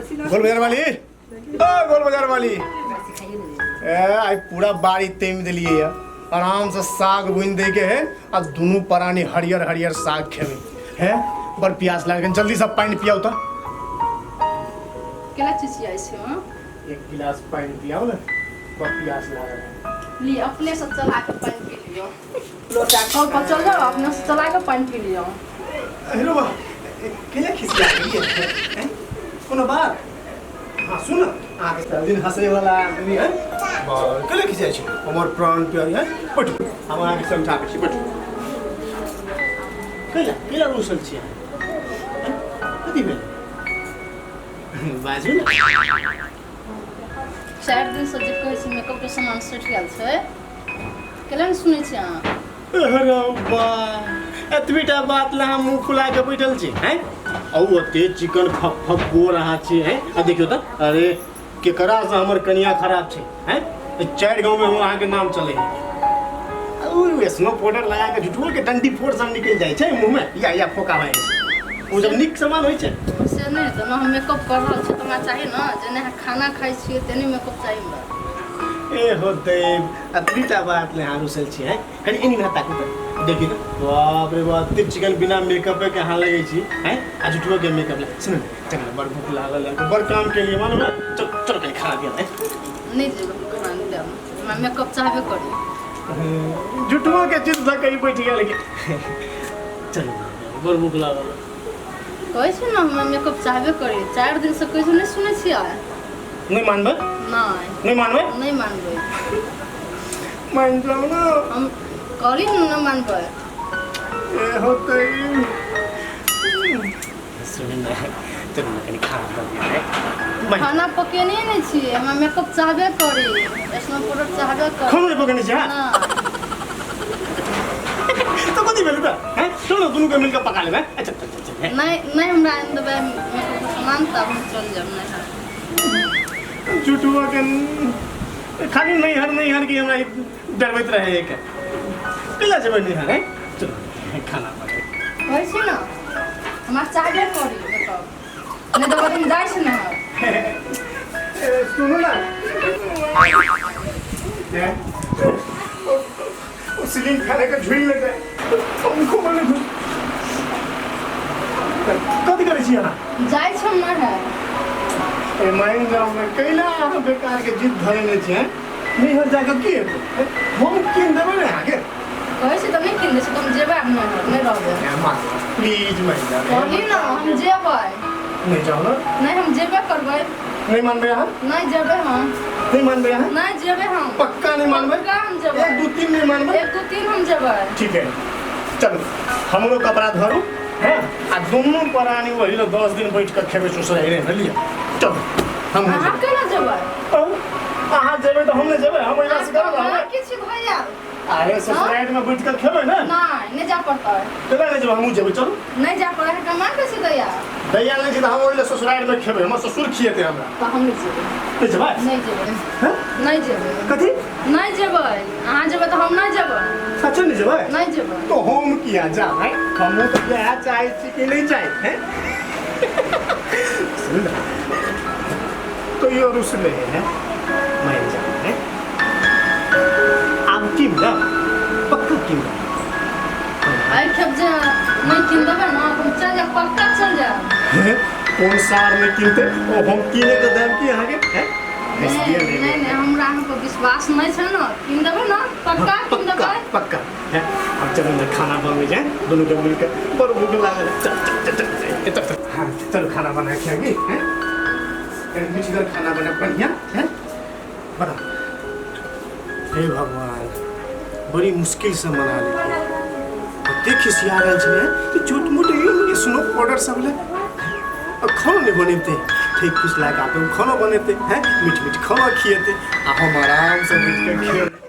गोल बाजार वाली, ओ गोल बाजार वाली, ए आइ पूरा बाड़ी तेम देलियै ये। आराम से साग बुनि दे के है आ दुनू प्राणी हरियर हरियर साग खेबै है। बड़ प्यास लागल, जल्दी से पानि पियाउ तऽ। केना चिचियाइ छै? हँ, एक गिलास पानि पियाउ ने, बड़ प्यास लागल है। ली, अपने से चला के पानि पी लियौ। लोटा कल पर चल जाओ, अपने से चला के पानि पी लियौ। हेलो बा, केना खिसिया गेलियै हैं? कोनो बात? हाँ सुन, अहाँके सब दिन हंसै वाला आदमी है, केना खिसियाइ छै हमर प्राण प्यारी है? बैठू, हम अहाँके समझाबै छी, बैठू। कैला कैला रूसल छी अहाँ? हैं? कथी भेल, बाजू ने। 4 दिन से जे कहै छी मेकअप के सामान सठि गेल छै, केला नहि सुनै छी अहाँ? अरे बा, एतबीटा बात ला हम मुँह फुला के बैठल छी हैं? औ ओते चिकन फक फक गोर अहाँ छी हैं? आ देखियौ तऽ, अरे केकरा से हमर कनिया खराब छै हैं? 4 गाँव में हम अहाँके नाम चले है। ओ स्नो पाउडर लगा के झुठुओ के डंडी फोड़ सब निकलि जाइ छै मुँह में, या फोका भए जाइ छै। ओ जब नीक सामान होइ छै से नहि हेतै ने। हम मेकअप कर रहल छी तऽ हमरा चाही ने, जेना अहाँ खाना खाइ छियै तेने मेकअप चाही हमरा। ए हो देव, एतबीटा बात ले अहाँ रुसल छी हैं? कनि एनी ना ताकू तऽ, देखी तऽ, बाप रे बाप, एते चिकन बिना मेकअप के अहाँ लगै छी हैं? आ झुठुओ के मेकअप ले। सुनू ने, चल ने, बड़ भूख लागल है, बड़ काम के लिए मालूम है, चल चल कनि खाना पिया है। नहि जेबै हम खाना नहि देब, हमरा मेकअप चाहबे करी। झुठुओ के चिन्ह से कहीं बैठ गेल के। चल, बड़ भूख लागल है। कहै छी ने हमरा मेकअप चाहबे करी, 4 दिन से कहै छी, नहि सुनै छियै? नहि मानबै? नहि। नहि मानबै? नहि मानबै। मान जाओ ना। हम कहली ने नहि मानबै। ए होतै, सुन ने, चलू ने, कनि खाना बना है। खाना पकेने नहि छियै, हमरा मेकअप चाहबे करी, स्नो पाउडर चाहबे करी। खाना नहि पकेने छियै? ना। तऽ कथी भेल तऽ हैं? चलू ने, दुनू के मिलके पका लेबै। अच्छा चल चल चल। नहि नहि, हमरा आनि देबै मेकअप के सामान तब हम चल जायब नैहर। झूठुआ के खाली नैहर नैहर के हमरा डरबैत रहे एक। कैला जेबै नैहर है? चलू खाना पका। कहै छी ने हमरा चाहबे करी मेकअप, नहि देबै तऽ हम जाइ छी नैहर। ए, सुनू ना, ओ सीलिंग फैन के झुल लेते, पंखो बने घुस। कथी करै छी अहाँ? जाइ छी हम नैहर। ए मान जाउ ने, कैला अहाँ बेकार के जिद धरेने छी हैं? नैहर जाके की हेतै? हम कीन देबै ने अहाँके। कहै छी तऽ नहि कीन दै छी तऽ हम जेबै आब नैहर, नहि रहबै। प्लीज मान जाउ। कहली ने हम जेबै। नहि जाउ ने। नहि, हम जेबे करबै। नहि मानबै अहाँ? नहि जेबै हम। नहि मानबै अहाँ? नहि जेबै हम। पक्का नहि मानबै? पक्का हम जेबै। 1 2 3 नहि मानबै? 1 2 3 हम जेबै। ठीक है, चलू हमरो कपड़ा धरू हैं आ दुनू प्राणी वही ले 10 दिन बैठ के खेबै ससुरारि में। लिअ चलू हम। अहाँ केना जेबै? अहाँ जेबै तऽ हम नहि जेबै? हम ओहिना से करब। अहाँ किछु भैया। अरे ससुरारि में बैठ के खेबै ने। नहि, नहि जा पड़तै। केना नहि जेबै? हमहूँ जेबै, चलू। नहि जा पड़ै, अहाँके माँ कैसे दैया? दैया नहि छै तऽ हम ओहि ले ससुरारि में खेबै, हमर ससुर खिएतै हमरा। तऽ हम नहि जेबै। नहि जेबै? नहि जेबै। हैं? नहि जेबै। कथी? नहि जेबै। अहाँ जेबै तऽ हम नहि जेबै। सच्चे नहि जेबै? नहि जेबै। तो हम किया जाबै? हमहूँ तऽ इएह चाहै छी कि नहि चाहै हैं? सुन ने, तो यो रुसले है, मान जाओ है। आब कीन दे, पक्का कीन दे। आइ खेप जे नहि कीन देबै ने, हम चल जायब, पक्का चल जायब। हे, कोन सार नहि कीनते? ओ हम कीने के देब की अहाँके हैं? नहि नहि नहि, हमरा अहाँ पर विश्वास नहि छै ने। कीन देबै ने? पक्का कीन पक्का। देबै? पक्का है। अब चलू ने, खाना बनबै जाए दुनू के मिलके, बड़ भूख लागल है। चल चल चल चल चल चल। हाँ चलू, खाना बना के आगे हैं, कनि मीठगर खाना बना, बढ़िया है बना। हे भगवान, बड़ी मुश्किल से मना ले। कते खिसिया रहल छलै तऽ छोट मोट ई स्नो पाउडर सब ले आ खानो नहि बनेतै। ठीक खुश लाग आके खानो बनेतै हैं, मीठ मीठ खाना खिएतै आ हम आराम से बैठ के खेबै।